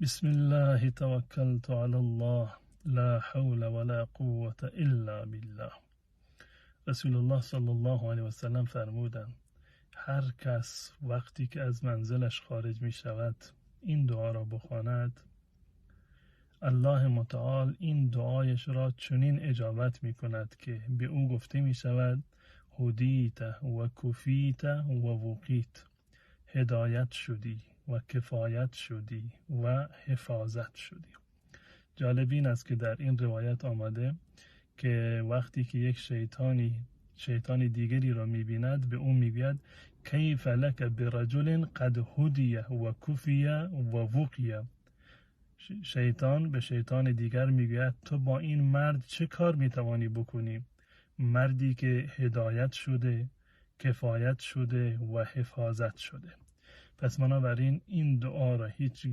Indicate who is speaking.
Speaker 1: بسم الله توكلت على الله، لا حول ولا قوة إلا بالله. رسول الله صلى الله عليه وسلم فرمودند هر کس وقتی که از منزلش خارج می شود این دعا را بخواند، الله متعال این دعایش را چنین اجابت می کند که به او گفته می شود هديت وكفيت ووقيت، هدایت شدی و کفایت شدی و حفاظت شدی. جالب این است که در این روایت آمده که وقتی که یک شیطانی شیطان دیگری را میبیند، به او میگوید كيف لك برجل قد هدي وكفي ووقي. شیطان به شیطان دیگر میگوید تو با این مرد چه کار میتوانی بکنی؟ مردی که هدایت شده، کفایت شده و حفاظت شده. پس بنابراین این دعا را هیچ